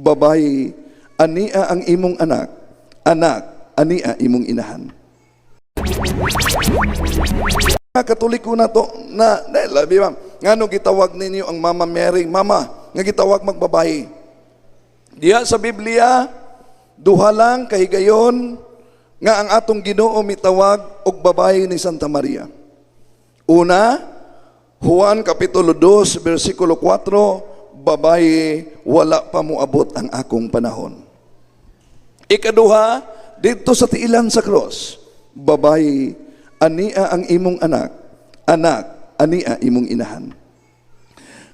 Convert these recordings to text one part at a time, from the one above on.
Babayi, ania ang imong anak, anak, ania imong inahan. Mga Katoliko na to, na labi ma'am, ngano gitawag ninyo ang Mama Mary, Mama, nga gitawag magbabayi? Diya sa Biblia, duha lang kahigayon nga ang atong Ginoo mitawag og babayi ni Santa Maria. Una, Juan Kapitulo 2, versikulo 4, "Babayi, wala pa moabot ang akong panahon." Ikaduha, dito sa tiilan sa cross, "Babayi, ania ang imong anak, anak, ania imong inahan."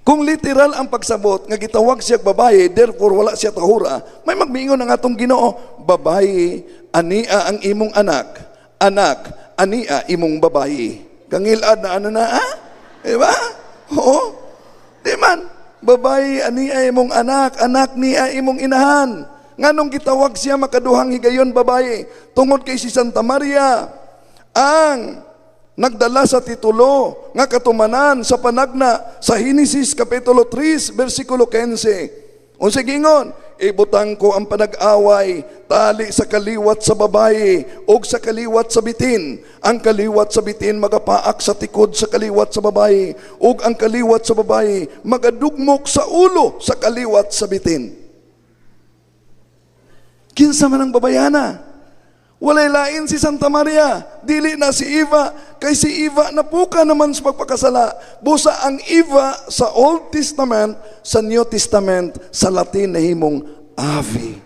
Kung literal ang pagsabot nga gitawag siya babaye, therefore wala siya tahura, may magmiingon ang atong Ginoo, "Babayi, ania ang imong anak, anak, ania imong babayi." Kangilad na ano na, ah? Di ba? Oo. Di man, "Babayi, ania imong anak, anak, ania imong inahan." Nganong gitawag siya makaduhang higayon babayi? Tungod kay si Santa Maria ang nagdala sa titulo nga katumanan sa panagna sa Henesis Kapitulo 3 versikulo 15. Unsa gingon? "Ibutang ko ang panag-away tali sa kaliwat sa babayi ug sa kaliwat sa bitin. Ang kaliwat sa bitin magapaak sa tikod sa kaliwat sa babayi ug ang kaliwat sa babayi magadugmok sa ulo sa kaliwat sa bitin." Kinsa man ang babayana? Walay lain si Santa Maria, dili na si Eva, kay si Eva napuka naman sa pagpakasala. Busa ang Eva sa Old Testament, sa New Testament, sa Latin nahimong Ave.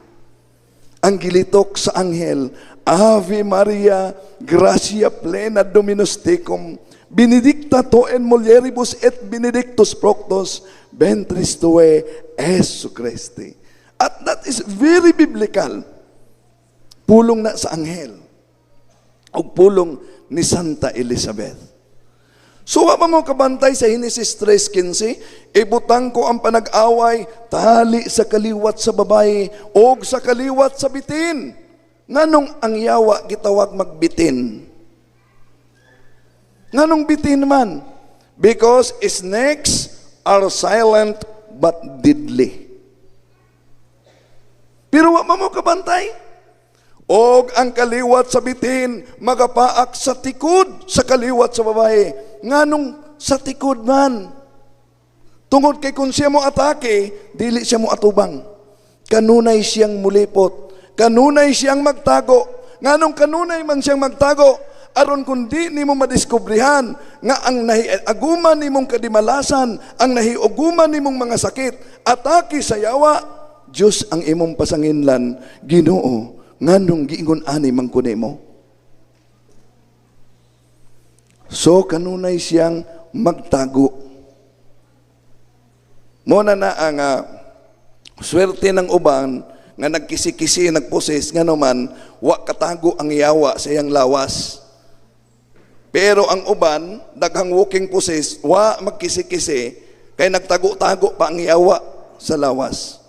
Ang gilitok sa anghel, "Ave Maria, gratia plena Dominus tecum, benedicta tu in mulieribus et benedictus fructus ventris tui, Iesu Christe." At that is very biblical. Pulong na sa anghel. O pulong ni Santa Elizabeth. So wa ba mo kabantay sa Genesis 3:15, "Ibutang ko ang panag-away tali sa kaliwat sa babayi og sa kaliwat sa bitin"? Nganong ang yawa gitawag magbitin? Nganong bitin man? Because snakes are silent but deadly. Pero wa ba mo kabantay? Og ang kaliwat sa bitin magapaak sa tikod sa kaliwat sa babae. Nganong sa tikod man? Tungod kay kung siya mo atake, dili siya mo atubang. Kanunay siyang mulipot. Kanunay siyang magtago. Nganong kanunay man siyang magtago? Aron kung di nimo madiskubrihan nga ang nahiaguman nimong kadimalasan, ang nahiuguman nimong mga sakit, atake sa yawa, Diyos ang imong pasanginlan, "Ginoo, nganong giingon ani man ko nimo?" So kanunay siyang magtago. Mo na na ang swerte ng uban nga nagkisi-kisi, nagposes, nga naman, wa katago ang yawa sa iyang lawas. Pero ang uban, daghang walking possess, wa magkisi-kisi, kay nagtago-tago pa ang yawa sa lawas.